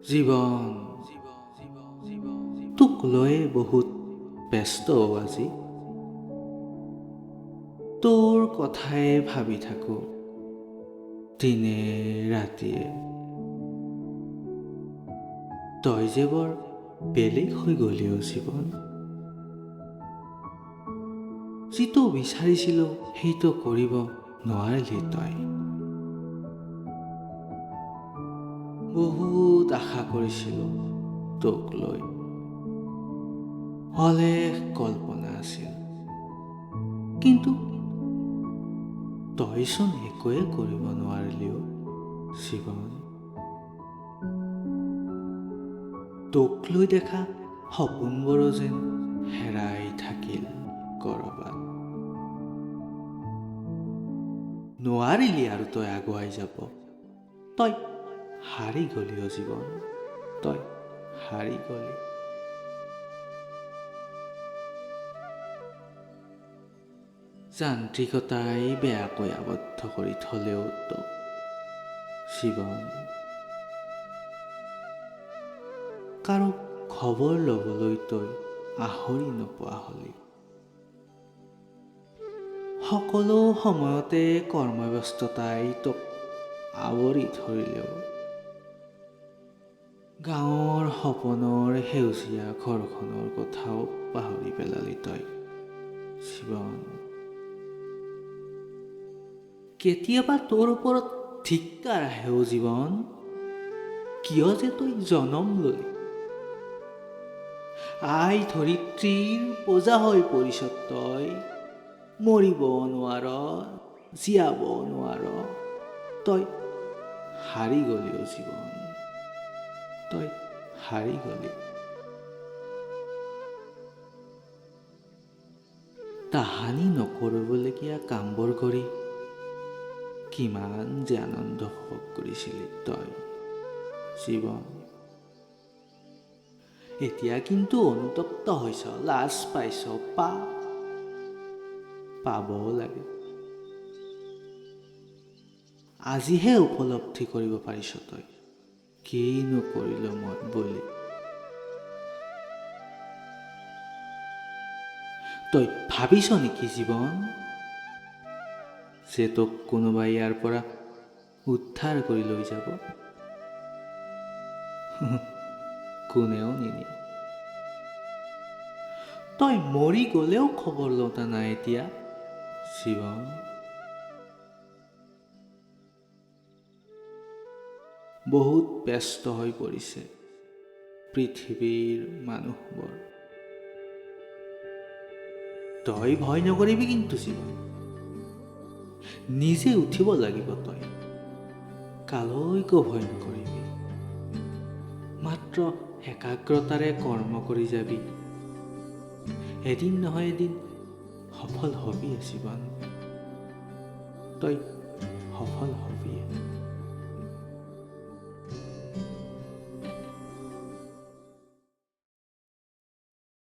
জীৱন, তোক লৈয়ে বহুত ব্যস্ত আজি। তোৰ কথাই ভাবি থাকোঁ দিনে ৰাতিয়ে। তই যে বৰ বেলেগ হৈ গ'লিও জীৱন। যিটো বিচাৰিছিলোঁ সেইটো কৰিব নোৱাৰিলি তই। বহুত আশা কৰিছিলোঁ তোক লৈ, অলেখ কল্পনা আছিল, কিন্তু তইচোন একোৱে কৰিব নোৱাৰিলিও জীৱন। তোক লৈ দেখা সপোনবোৰো যেন হেৰাই থাকিল কৰবাত। নোৱাৰিলি আৰু তই আগুৱাই যাব, তই হাৰি গলি অ জীৱন, তই হাৰি গলি। যান্ত্ৰিকতাই বেয়াকৈ আবদ্ধ কৰি থলেও তোক জীৱন। কাৰো খবৰ ল'বলৈ তই আহৰি নোপোৱা হলি। সকলো সময়তে কৰ্মব্যস্ততাই তোক আৱৰি ধৰিলেও গাঁৱৰ সপোনৰ সেউজীয়া ঘৰখনৰ কথাও পাহৰি পেলালি তই জীৱন। কেতিয়াবা তোৰ ওপৰত ধিক্কাৰ আহেও জীৱন, কিয় যে তই জনম ললি। আই ধৰিত্ৰীৰ বোজা হৈ পৰিছ তই, মৰিব নোৱাৰ, জীয়াব নোৱাৰ, তই হাৰি গলি অ জীৱন, তই হাৰি গলি। তাহানি নকৰিবলগীয়া কামবোৰ কৰি কিমান যে আনন্দ উপভোগ কৰিছিলি তই জীৱন। এতিয়া কিন্তু অনুতপ্ত হৈছ, লাজ পাইছ, পাব লাগে। আজিহে উপলব্ধি কৰিব পাৰিছ তই কিনো কৰিলো মই বুলি। তই ভাবিছ নেকি জীৱন যে তোক কোনোবাই ইয়াৰ পৰা উদ্ধাৰ কৰি লৈ যাব? কোনেও নিনিয়ে। তই মৰি গ'লেও খবৰ লওঁতা নাই এতিয়া জীৱন। বহুত ব্যস্ত হৈ পৰিছে পৃথিৱীৰ মানুহবোৰ। তই ভয় নকৰিবি কিন্তু জীৱন, নিজে উঠিব লাগিব তই, কালৈকো ভয় নকৰিবি। মাত্ৰ একাগ্ৰতাৰে কৰ্ম কৰি যাবি, এদিন নহয় এদিন সফল হবিয়ে জীৱন, তই সফল হবিয়ে।